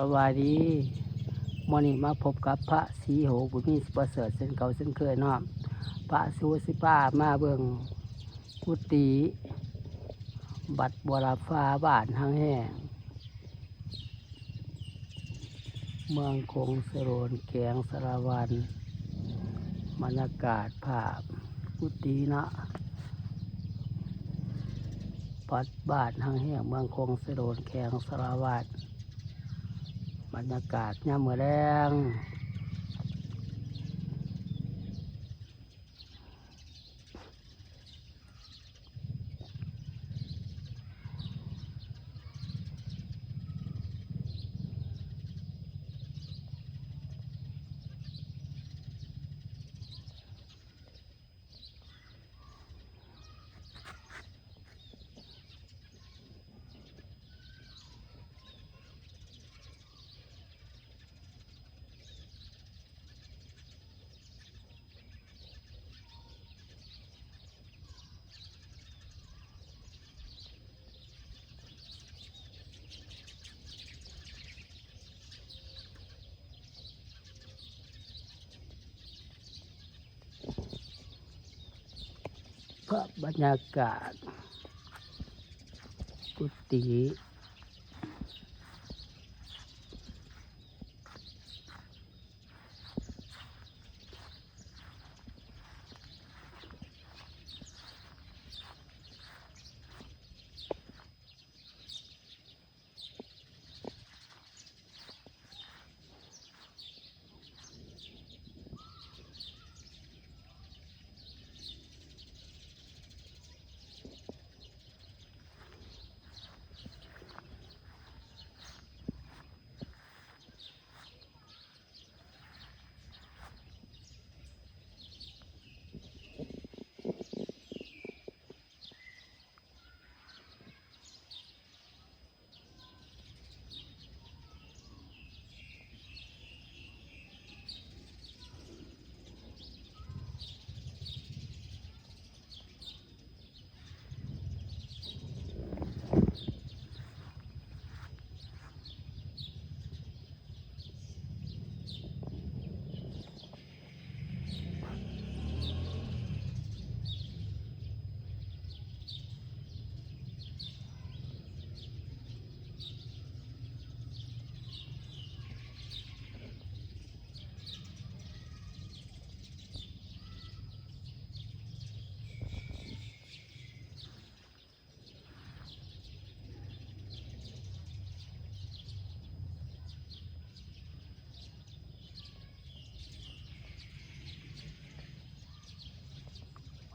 ສະບາຍດີ ມື້ນີ້ມາພົບກັບພະສີໂຫ ບຸນມີ ສຸປະເສີດ ເຊັ່ນເກົ່າເຊັ່ນເຄີຍເນາະ. ພະສີໂຫຊິພາມາເບິ່ງກຸຕິວັດບົວລະພາ ບ້ານຮັງແຮງ ເມືອງຄົງເຊໂດນ ແຂວງສາລະວັນ. ບັນຍາກາດພາບກຸຕິເນາະ ວັດບ້ານຮັງແຮງ ເມືອງຄົງເຊໂດນ ແຂວງສາລະວັນ. ບັນຍາກາດຍາມມື້ແລງ. ພາບບັນຍາກາດກຸຕິ.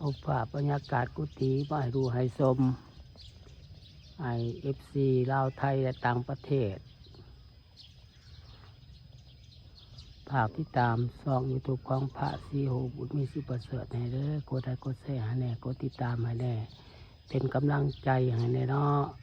ເອົາພາບບັນຍາກາດກຸຕິມາໃຫ້ດູໃຫ້ຊົມ ໃຫ້ເອັຟຊີລາວ ໄທ ແລະ ຕ່າງປະເທດ. ຝາກຕິດຕາມຊ່ອງຢູທູບຂອງພະສີໂຫ ບຸນມີ ສຸປະເສີດ ໃຫ້ເດີ. ກົດໄລກົດແຊໃຫ້ແດ່ ກົດຕິດຕາມໃຫ້ແດ່ ເປັນກຳລັງໃຈໃຫ້ແດ່ເນາະ. ເ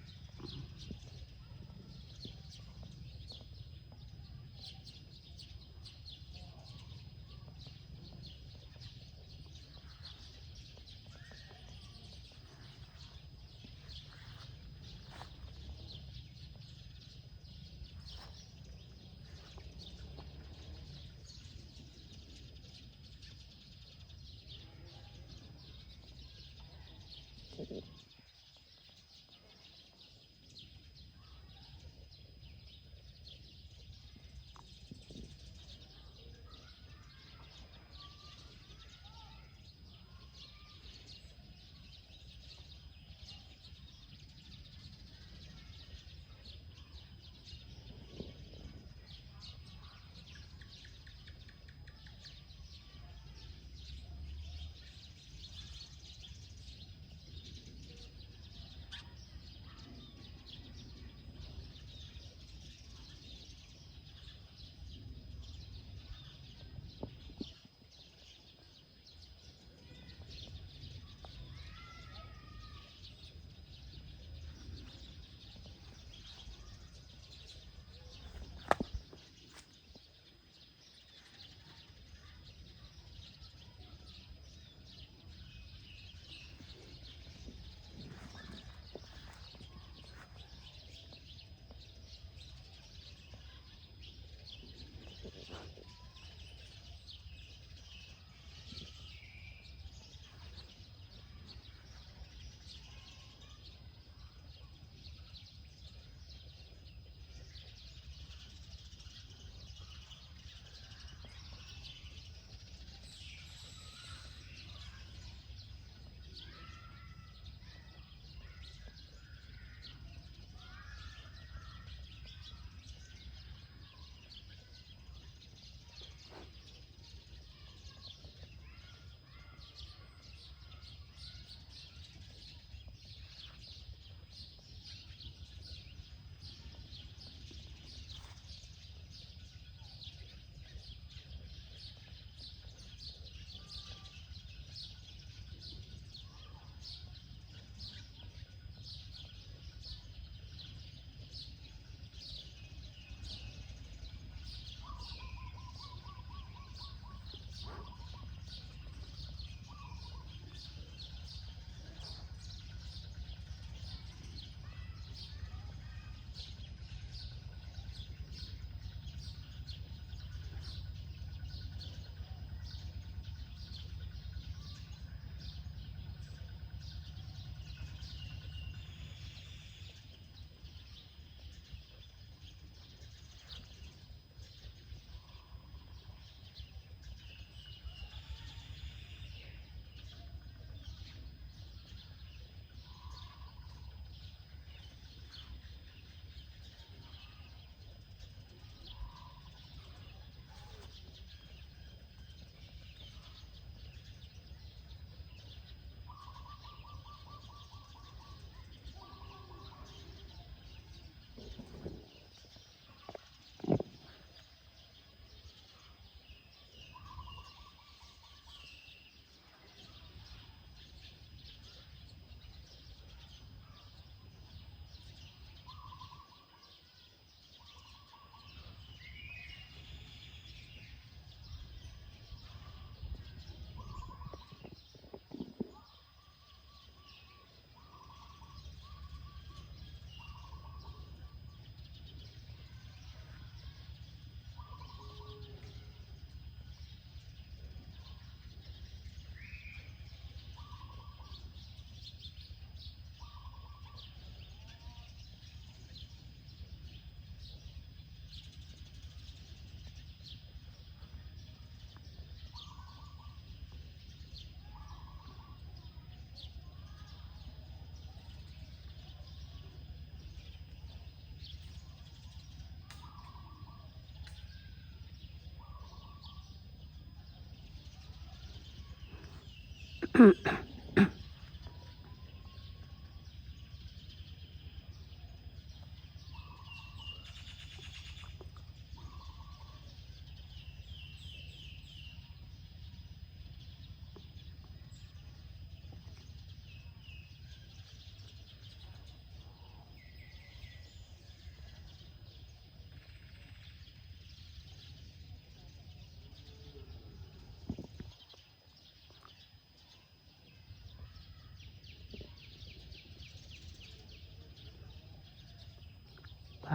ฝ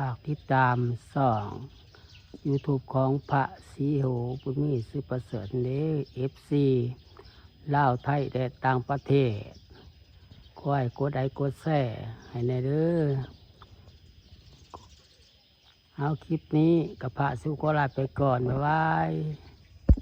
ากติดตามช่องยูทูบของพระศรีโห บุญมี สุประเสริฐ เด้อ เอฟซี ลาว ไทย และต่างประเทศ ขอให้กดไลค์กดแชร์ให้แหน่เด้อ เอา คลิปนี้ก็พระศรีโหขอลาไปก่อน บ๊ายบาย